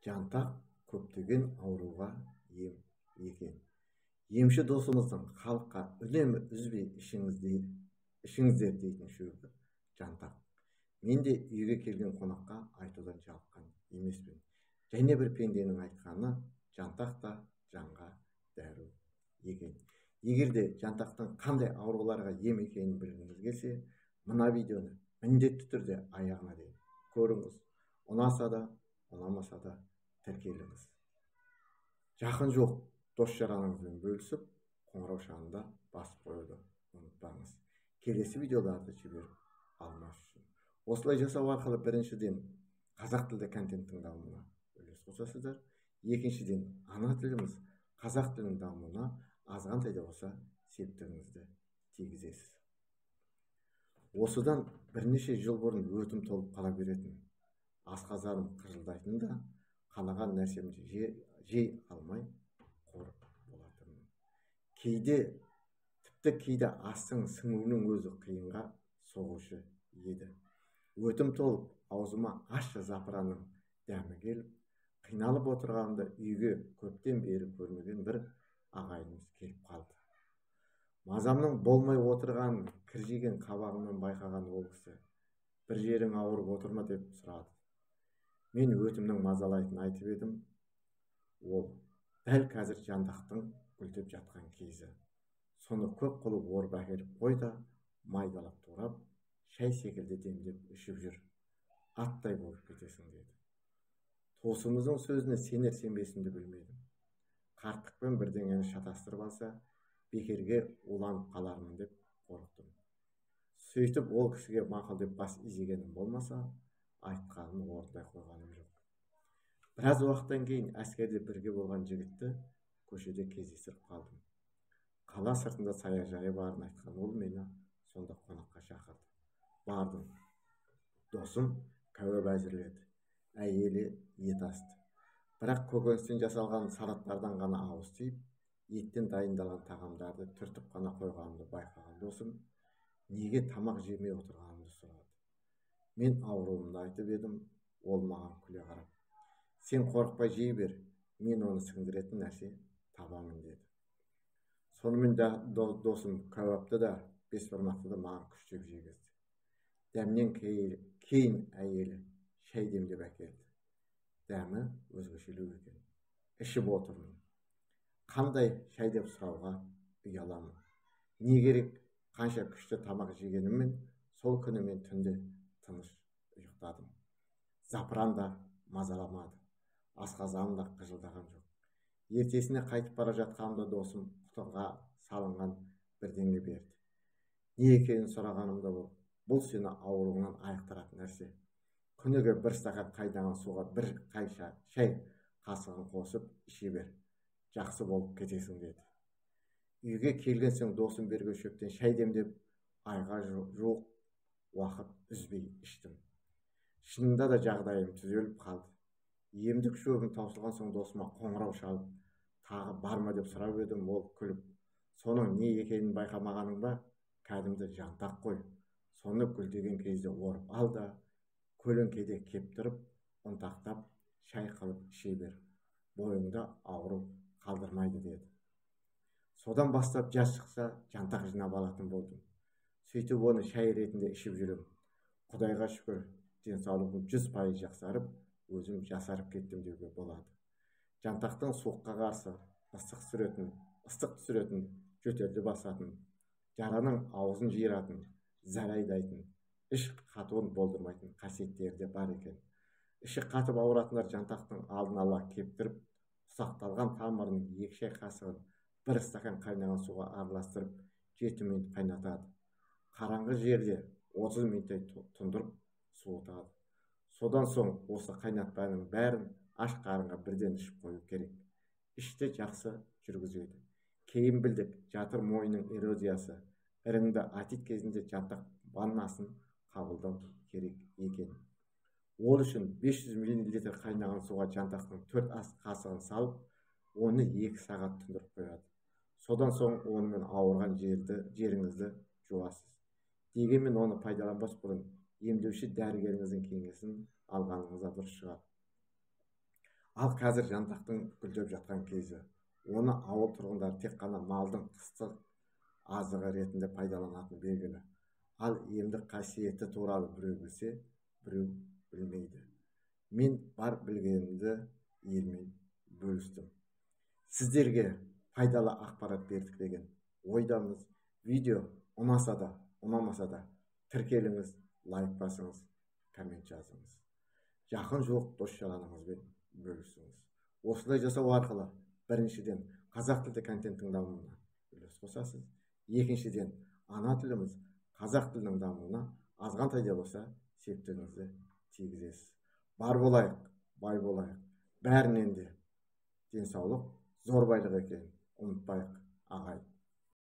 Жантақ көптеген ауруға ем екен. Емші досымыздың халыққа үнемі үзбей ішіңіздер дейтін шөбі жантақ. Мен де үйге келген қонаққа айтудан жалыққан емеспін. Және бір пенденің айтқаны жантақ та жанға дәру екен. Егер де жантақтың қандай ауруларға ем екенін білгіңіз келсе, мына видеоны міндетті түрде аяғына дейін көріңіз. Ұнаса да, ұнамаса да тіркеліңіз. Жақын жоқ дос жараныңызбен бөлісіп, қоңыраушаны да басып қоюды ұмытпаңыз. Келесі видеоларды жіберіп алмас үшін. Осылай жасау арқылы біріншіден қазақ тілді контенттің дамуына үлес қосасыздар. Екіншіден ана тіліміз қазақ тілінің дамуына азғантай да болса септігіңізді тигізесіз. Осыдан бірнеше жыл бұрын өтім толып қала беретін, асқазаным қыжылдайтын да, қалаған нәрсемді жей алмай қор болатынмын. Кейде, тіпті кейде астың сіңуінің өзі қиынға соғушы еді. Өтім толып, аузыма ащы запыранның дәмі келіп, қиналып отырғанымда үйге көптен бері көрмеген бір ағайынымыз келіп қалды. Мазамның болмай отырғанын кіржиген қабағымнан байқаған ол кісі, бір жерің ауырып отыр ма деп сұрады. Мен өтімнің мазалайтынын айтып едім, ол дәл қазір жантақтың гүлдеп жатқан кезі. Соны көп қылып орып әкеліп қой да, майдалап турап, шай секілді демдеп ішіп жүр. Аттай болып кетесің деді. Туысымыздың сөзіне сенер сенбесімді білмедім. Қарттықпен бірдеңені шатастырып алса, бекерге уланып қалармын деп қорықтым. Сөйтіп ол кісіге мақұл деп бас изегенім болмаса, айтқанын орындай қойғаным жоқ. Біраз уақыттан кейін әскерде бірге болған жігітті көшеде кездестіріп қалдым. Қала сыртында саяжайы барын айтқан ол мені сонда қонаққа шақырды. Бардым. Досым кәуап әзірледі. Әйелі ет асты. Бірақ көкөністен жасалған салаттардан ғана ауыз тиіп, еттен дайындалған тағамдарды түртіп қана қойғанымды байқаған досым неге тамақ жемей отырғанымды сұрады. Мен ауруымды айтып едім, ол маған күле қарап, сен қорықпай жей бер, мен оны сіңдіретін нәрсе табамын деді. Сонымен досым кәуапты да, бесбармақты да маған күштеп жегізді. Дәмнен кейін әйелі шай демдеп әкелді. Дәмі өзгешелеу екен. Ішіп отырмын. Қандай шай деп сұрауға ұяламын. Не керек, қанша күшті тамақ жегеніммен, сол күні мен түнде тыныш ұйықтадым. Запыран да мазаламады. Асқазаным да қыжылдаған жоқ. Ертесіне қайтып бара жатқанымда досым құтыға салынған бірдеңе берді. Не екенін сұрағанымда ол, бұл сені ауруыңнан айықтыратын нәрсе. Күніге бір стакан қайнаған суға бір қайша шай қасығын қосып іше бер. Жақсы болып кетесің деді. Үйге келген соң досым берген шөптен шай демдеп, айға жуық уақыт үзбей іштім. Шынында да жағдайым түзеліп қалды. Емдік шөбім таусылған соң досыма қоңырау шалып, тағы бар ма деп сұрап едім, ол күліп, соның не екенін байқамағаның ба? Кәдімгі жантақ қой. Соны гүлдеген кезде орып ал да, көлеңкеде кептіріп, ұнтақтап, шай қылып іше бер. Бойыңда ауру қалдырмайды деді. Содан бастап жаз шықса, жантақ жинап алатын болдым. Сөйтіп оны шай ретінде ішіп жүрем. Құдайға шүкір, денсаулығым 100% жақсарып, өзім жасарып кеттім деуге болады. Жантақтың суыққа қарсы ыстық түсіретін, жөтелді басатын, жараның аузын жиыратын, зәр айдайтын, іш қатуын болдырмайтын қасиеттері де бар екен. Іші қатып ауыратындар жантақтың алдын ала кептіріп, ұсақталған тамырының 2 шай қасығын бір стакан қайнаған суға араластырып 7 минут қайнатады. Қараңғы жерде 30 минуттай тұндырып суытады. Содан соң осы қайнатпаның бәрін аш қарынға бірден ішіп қою керек. Ішті жақсы жүргізеді. Кейін білдік, жатыр мойнының эрозиясы, іріңді отит кезінде жантақ ваннасын қабылдау керек екен. Ол үшін 500 мл қайнаған суға жантақтың 4 ас қасығын салып, оны 2 сағат тұндырып қояды. Содан соң онымен ауырған жеріңізді жуасыз. Дегенмен оны пайдаланбас бұрын емдеуші дәрігеріңіздің кеңесін алғаныңыз дұрыс шығар. Ал қазір жантақтың гүлдеп жатқан кезі. Оны ауыл тұрғындары тек қана малдың қыстық азығы ретінде пайдаланатыны белгілі. Ал емдік қасиеті туралы біреу білсе, біреу білмейді. Мен бар білгенімді елмен бөлістім. Сіздерге пайдалы ақпарат бердік деген ойдамыз. Видео ұнаса да, ұнамаса да тіркеліңіз, лайк басыңыз, коммент жазыңыз. Жақын жуық дос жараныңызбен бөлісіңіз. Осылай жасау арқылы біріншіден қазақ тілді контенттің дамуына үлес қосасыз, екіншіден ана тіліміз қазақ тілінің дамуына азғантай да болса септігіңізді тигізесіз. Бар болайық, бай болайық. Бәрінен де денсаулық зор байлық екенін ұмытпайық, ағайын.